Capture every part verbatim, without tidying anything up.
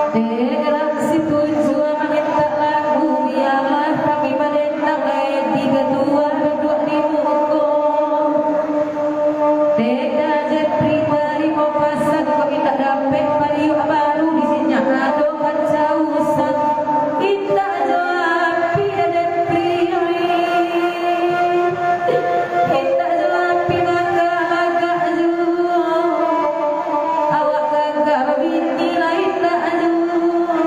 Dek lah situju mamintak lagu, bialah kami badendang lai di gadua duduak di muko. Dek Jepri, tarimo pasan, kami tak dapek pariuak baru di sinan, ado kacausan. Indak jo api, Jepri. Indak jo api, lagak-lagak juo. Awak gagah babini lai indak juo.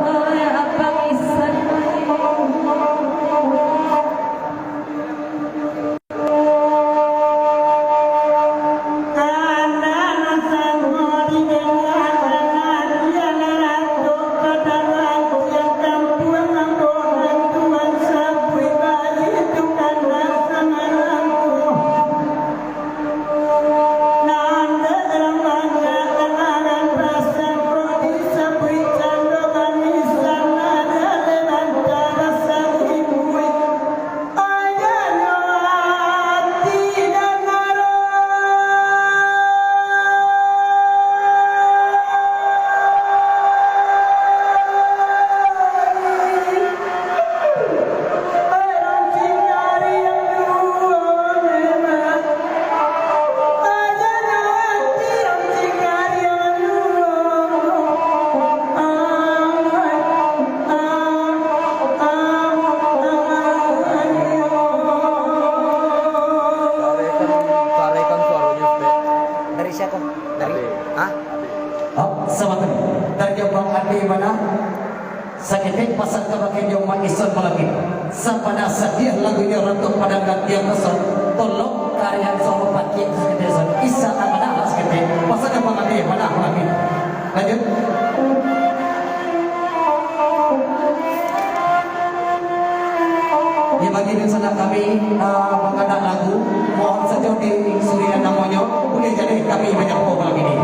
Oi, apa misal? Dari siapa? Dari, hah? Oh, sabantar. Dari Jombang Ade mana? Saketek pasan kabake Jombang Ison Malangin. Sabana sadiah lagunyo rantok padang gantiang kosong. Tolong karian soro pakiak saketek son. Isa amanah lah saketek. Pasan Jombang Ade mana Malangin. Lanjut. Ya, bagi dunsanak kami, ah, mangganak lagu, mohon sajo di surian namonyo, buliah jadi kami manyapo malam ini.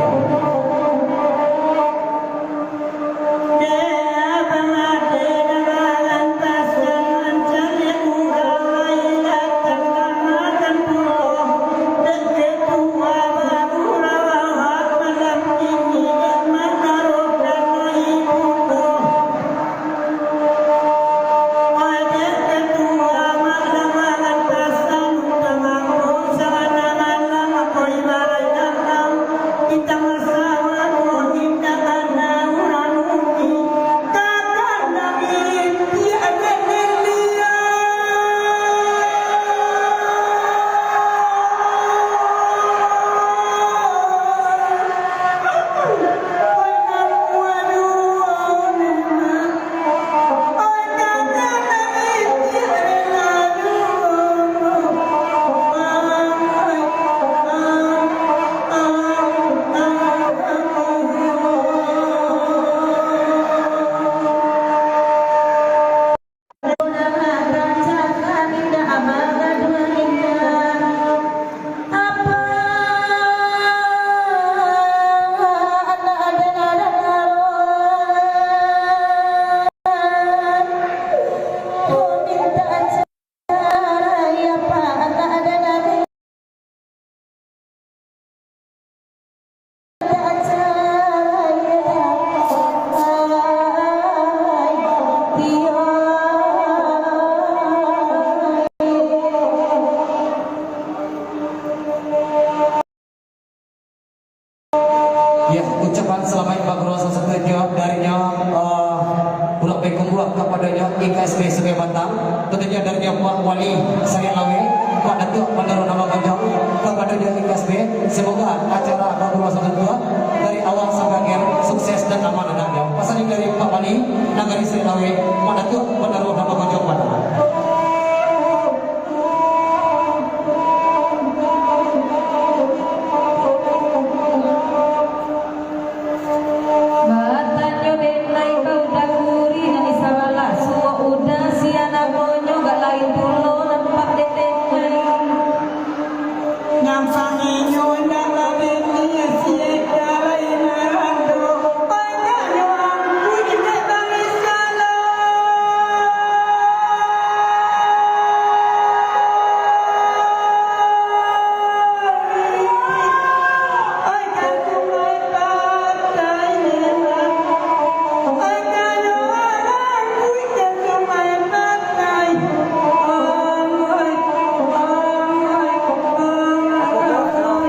Ya, ucapan salamaik baguru sasuatu darinyo, eh, pulang baik kumbuah kapadonyo I K S B Sungai Batang, tantunyo darinyo Pak Wali Sariak Laweh, Pak Datuak Pandaru Namo Gonjong, kapadonyo I K S B, semoga acara baguru sasuatu dari awal sampai akhir sukses dan aman anaknyo. Pasan dari Pak Wali, Nagari Sariak Laweh, Pak Datuak Pandaru Namo Gonjong Batang.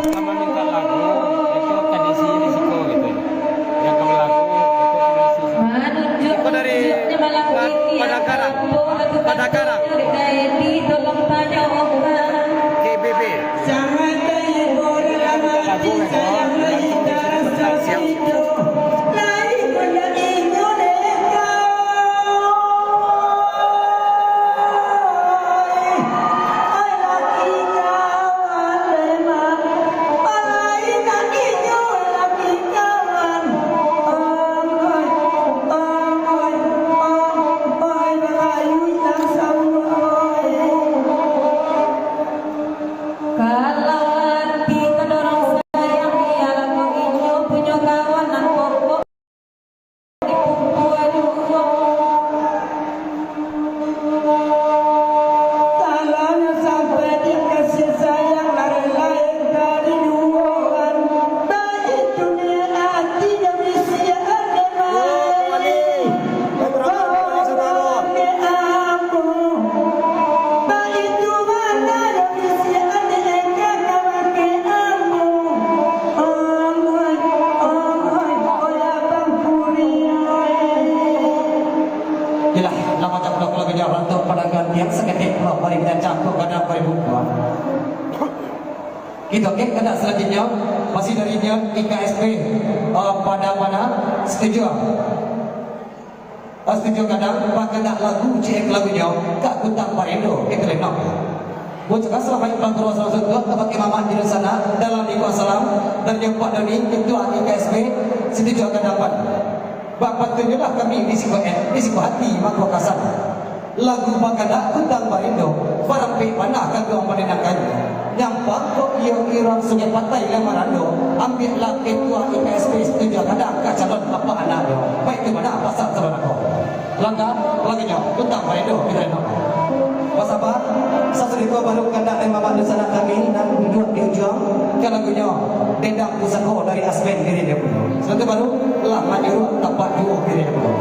Sama minta lagu, itu ka diisi di siko gitu. Yang ka balagu, itu ka diisi siko. Iko dari Pa-, Padang Karang. Padang Karang. K B B. Kalau ati kadorong sayang, iyolah kok inyo punyo kawan nan pokok di pupua juo. Kalau nyo sampai di kasih sayang dari lain ka dijuoan, baitu niyo ati nyo bisiak ande mai. Yalah, lah macam tu kalau bida rantok pada gantian saketek pulo bari bida cangkok gadang bari bukuan. Kito ke kandak salanjuiknyo, masih dari nyo I K S P, eh, Padang Panah, setuju? Ah, setuju gadang, bakandak lagu ciek lagunyo, Kak Kutang Barindo, kito renok. Buat cakap salamaik bangkuro salam suntuak, kabake mamak di dunsanak, dalam lingkuang salam, dari nyo Pak Doni, ketua I K S P, setuju gadang pan. Bak pantunnyo lah kami di siko en, di siko hati, mako kasan. Lagu bakandak Kutang Barindo, barampek panah kaduang manenangkan. Nyampang kok iyo iruang Sungai Patai lah marando, ambiaklah ketua I K S P setuju gadang ka calon apak anaknyo. Baitu mah pasan sabananyo. Langkah, langkahnyo, Kutang Barindo, kito renok. Basaba, sasudah tu baru kandak dari mamak dunsanak kami nan duduak di ujuang, ka lagunyo Dendang Pusako dari Aspen diri dia pulo. Sasudah tu baru lah manyuruak tapak duo diri dia pulo.